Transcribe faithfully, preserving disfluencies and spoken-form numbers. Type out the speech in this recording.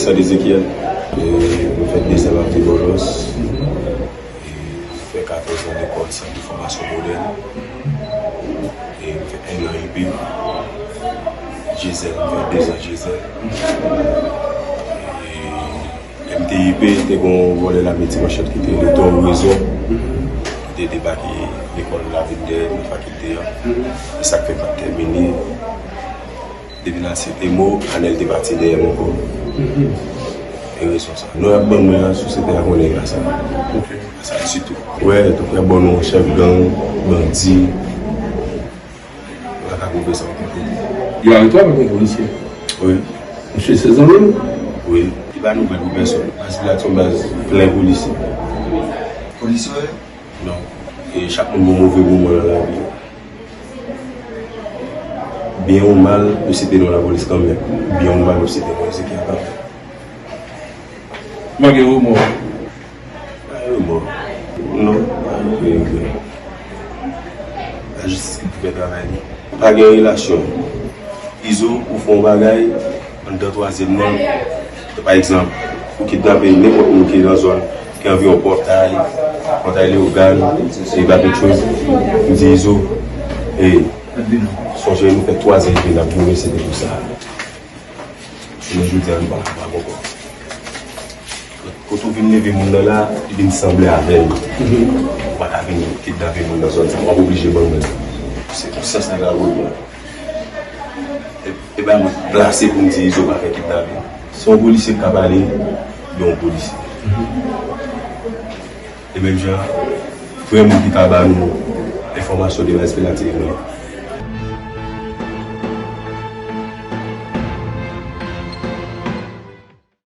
San Ezekiel, e, mwen fè dezan m ap viv Bòlòs. E, fè katòz an lekòl sant de fòmasyon modèl. E, mwen fè enn an I P. Jezèl, mwen fè dezan Jezèl. E, M T I P, te gen yon vòlè lame Ti Manchèt ki te rele Tòl Rezon, ki te debake lekòl Lavil dèyè nou, fakiltè a. E sa k fè m pa t tèmine. Depi nan Sentemo, Anèl te pati dèyè m ankò. E rezon sa. Non y ap ban mwen an, sosyete a konnen gras a sa sitou. Wè, tou y ap ban nou chèf gang, bandi. Ou pa ka pwouve sa w konnen. Yo arete w avèk yon polisye? Wi. Misye se zanmi w? Wi. Li pa nouvèl pou pèsòn. Paske la se yon baz plen polisye. Polisye w ye? Non. E chak moun gen yon move moman nan lavi yo. Byen ou mal, yo site non lapolis kanmenm. Byen ou mal, yo site non Ezekiel kanmenm. Ou pa gen remò? Pa gen remò. Non, pa gen regrè. Lajistis ki pou fè travay li. Pa gen relasyon. Izo, ou fè yon bagay, anndan twazyèm nan, pa egzanp, ou kidnape nenpòt moun ki nan zòn, ki anviwon Pòtay, Pòtay Leyogàn, e Bab Etchwez, m di Izo, e, sonje nou fè twazyèm ki n ap goumen, se te pou sa. Jounen jodi a, nou pa kapab ankò. Kote w vin leve moun nan la, li vin sanble avè l. Ou pa ka vin kidnape moun nan zòn sa, w ap oblije ban l. Se konsyans nèg la pou l pran. E, e pa mwen plase pou m di Izo pa fè kidnape. Se yon polisye k ka pale de yon polisye. E menm jan, vrè moun ki ka ba nou enfòmasyon de baz plenati yo.